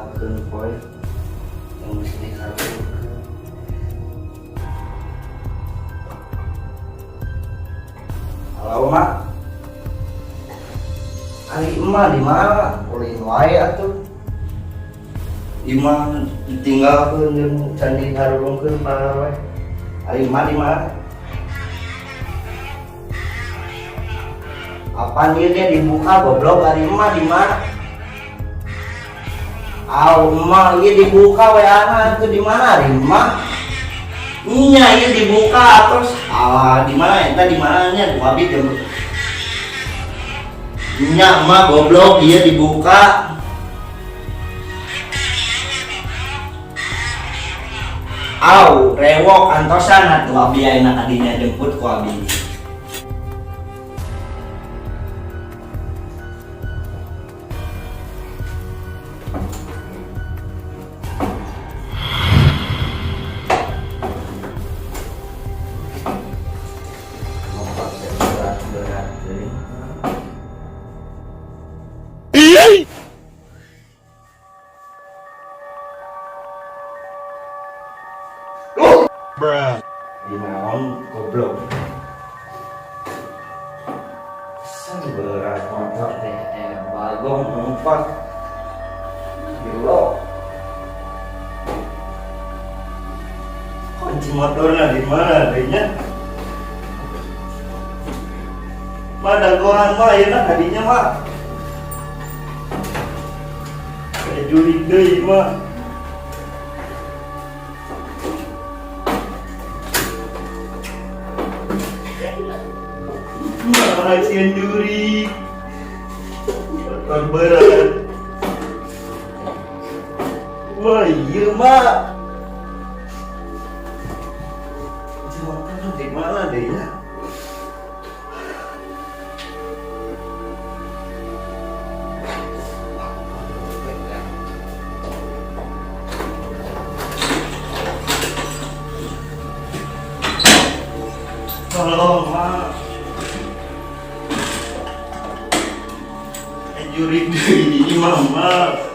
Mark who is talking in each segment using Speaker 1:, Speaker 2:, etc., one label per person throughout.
Speaker 1: Ditinggalkeun poe yang mesti diharapkeun. Halo, Mak. Ari emak di mana? Ulin wae atuh. Imah ditinggalkeun jeung can diharurungkeun parah we. Ari emak di mana? Apaan ieu ge dibuka, goblok? Ari emak di mana? Aw, emak ieu dibuka WA-na atuh. Di mana ari emak? Nya, ieu dibuka terus. Ah, di mana eta, di mana nya? Ku abi jemput. Nya, emak, goblok, ieu dibuka. Aw, rewok antosan atuh, abi ayeuna kadinya jemput ku abi. Motor teh berat-berat deui.
Speaker 2: Bruh.
Speaker 1: Di naon, goblok? Kesel, berat motor teh, bagong 4 kilo. Kunci motornya di mana dehnya? Mah dagoan mah ayeuna tadinya mah. Kayak jurig deui mah. Mah sieun jurig. Motor berat. Wah, iya mah. Kunci motornya di mana deh ya? Tolong, Mak. Jurig deui ini mah, Mak.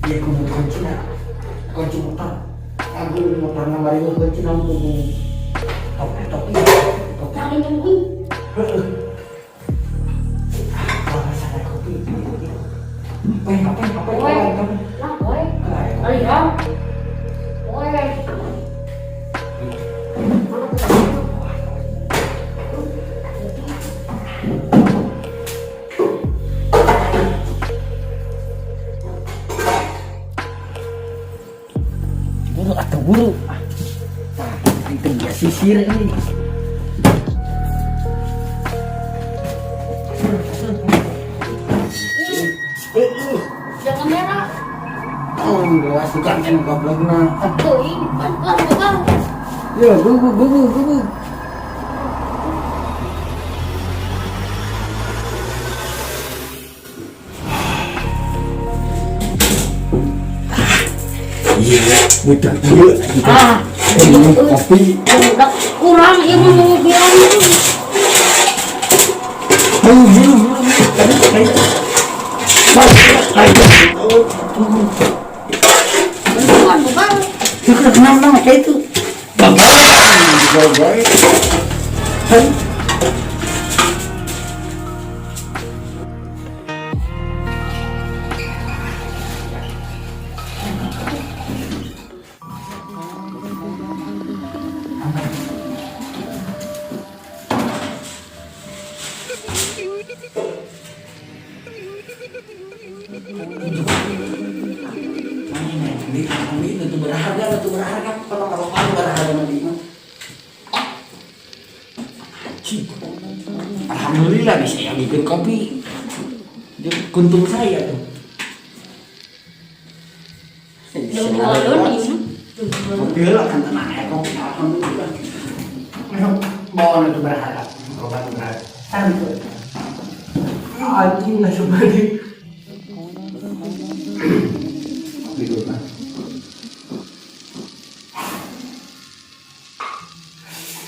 Speaker 3: Iya, kudu kunci na. Kunci motor. Aku motor ngamari lu kunci na kudu. Topi topi. Topi.
Speaker 4: Cari nungguin.
Speaker 3: Heeh. Ah, sadar kopi. Apa apa apa
Speaker 4: Woi.
Speaker 3: apa.
Speaker 4: Lah, woi. Ayo. Woi. Mana kita?
Speaker 3: Buru atau buru. Ah, itu dia sisir ini.
Speaker 4: Jangan merah.
Speaker 3: Oh, enggak, suka kan goblokna. Ah,
Speaker 4: Tuh, ini pelan pelan.
Speaker 3: Ya, gugu gugu gugu. Iya, budak ieu.
Speaker 4: Ah,
Speaker 3: Ini kopi.
Speaker 4: Udah kurang ini mau bilang itu.
Speaker 3: Ayo, buru, buru, buru. Ayo, ayo. Ayo.
Speaker 4: Bukan, bukan.
Speaker 3: Itu kenapa kayak itu? Bapak, bapak. Ayo. Ini itu berharga, itu berharga. Kalau kalau kamu berharga nanti mah. Cik. Alhamdulillah bisa yang bikin kopi. Jadi kuntung saya tuh.
Speaker 4: Yang dua ini.
Speaker 3: Kopi lah kan tenang ya kopi. Alhamdulillah. Masuk bawa itu berharap, bawa itu berharap. Santu. Anjing masuk balik. Tidur lah.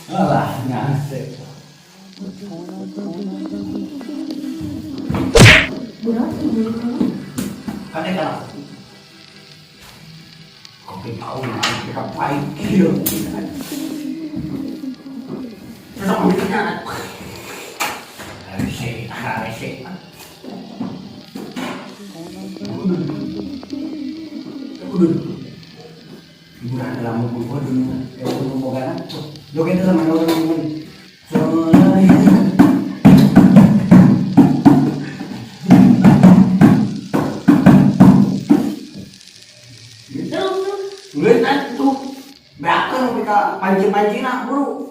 Speaker 3: Alah, ngasih.
Speaker 4: Berat ini.
Speaker 3: Kan kalau kopi tahu kita pahit gitu. Terus aku mikirnya, rese, rese. Udah, hiburan dalam gua dulu, ya gua mau gana, joget sama orang.
Speaker 4: Terus terus.
Speaker 3: Geus atuh. Beakeun ka pancing-pancingna buru.